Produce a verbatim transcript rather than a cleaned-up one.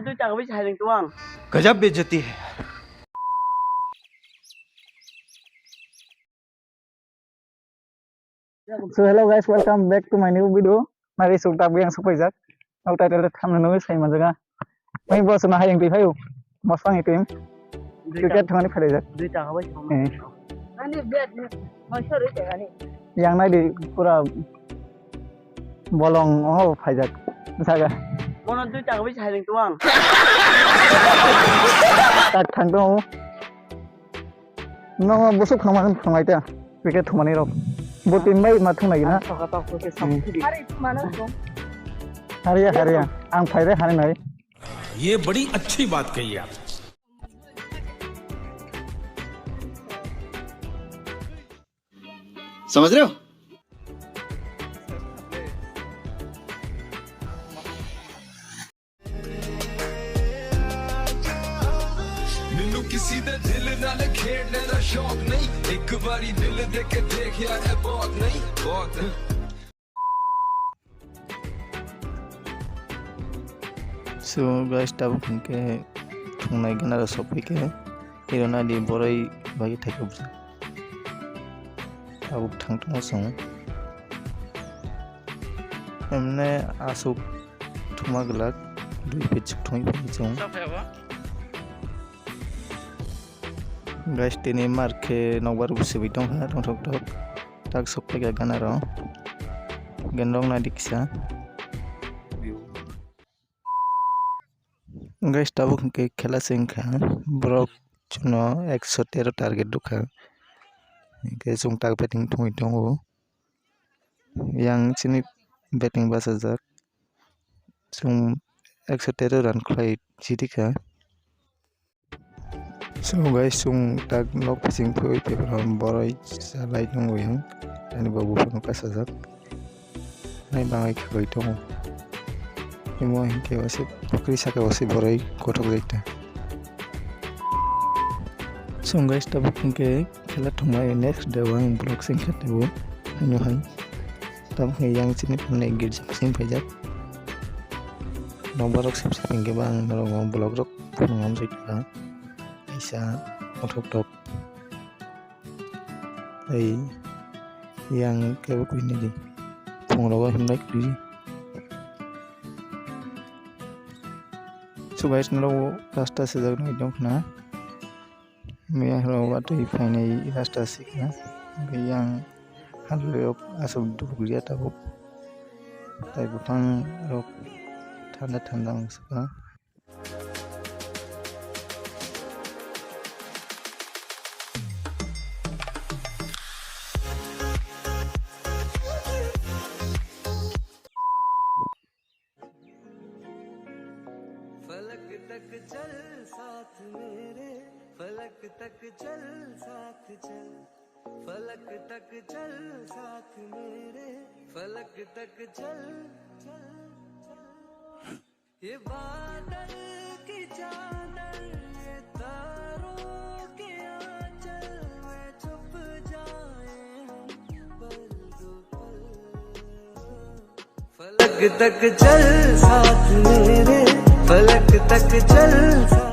Twi taka bai hai ring tuang. Gajab bejati hai. So hello guys, welcome back to my new video. Nari suk tak yang supai jak. Au title thamna nui sai manjaga. Mai boss na hayang twi phayu. Boss pang itim. Cricket thangani phai jak. Dui taka bai. Eh. Ani bet ni. Mai sorry te ani. Yang nai di pura bolong oh phai jak. Saga. Bono dui taka bai hai ring tuang. Tak thang dong. No, busuk khama khama ita. Cricket thumani rok. Bo team bai ma thung lagi na. Soka tok ke sam. Hmm. Hari mana dong? Hari ya, hari ya. Ang phai re hari nai. ये बड़ी अच्छी बात कही आप। समझ रहे हो? ਮੈਨੂੰ ਕਿਸੇ ਦੇ ਦਿਲ ਨਾਲ ਖੇਡਣ ਦਾ ਸ਼ੌਕ ਨਹੀਂ, ਇੱਕ ਵਾਰੀ ਦਿਲ ਦੇ ਕੇ ਦੇਖ ਯਾਰ, ਇਹ ਬਹੁਤ ਨਹੀਂ, ਬਹੁਤ। So guys, tabuk hwnkhe thungnai gana rok sophaikhe, irona di boroi bai thaikhe bwsa. Tabuk thang tongo chwng. Emne aswk thuma glak, dui page thungwi phai chwng. Guys, tini mar khe nokbar bo sibui tongkha, tongthok thok. Tak sok paikha gana rok. Gen rok nai di kisa. Guys, tabuk hwnkhe khela se wngkha, borok chwngno ekso tero target rwkha, hwnkhe chwng tak batting thungwi tongo, yang chini batting bachajak, chwng ekso tero run khlai chirikha. So guys, chwng tak nok bising phaiwi paper boroi chalai tongo yang, ani bo buphang kasajak. Nai bangai khwlai tongo. Imo hinkhe waisa pukri saka waisa boroi kothok jaita. So guys, tabuk hinkhe khela thumai next day o ang vlog sing khe tebo. Hino hai. Tabuk hinkhe yang chini phunai girja sing phaijak. Nokbar rok sip sip hinkhe ba ang norok vlog rok phunukna amjai kha. Kaisa kothok tok. Ei, yang kebo kuinidi. Phungrogo himlai kwrwi. So guys, norok rasta swijak nai tongkhna. Miyang rok watwi phainai rasta sikha. Yang handle rok aswk dukliya tabuk. Tai buphang rok thanda thanda wngsuka. फलक तक चल साथ मेरे, फलक तक चल साथ चल, फलक तक चल साथ मेरे, फलक तक चल, चल, चल। ये बादल की चादर, ये तारों के आंचल में छुप जाए हम पल दो पल। फलक तक चल साथ मेरे, फलक तक चल साथ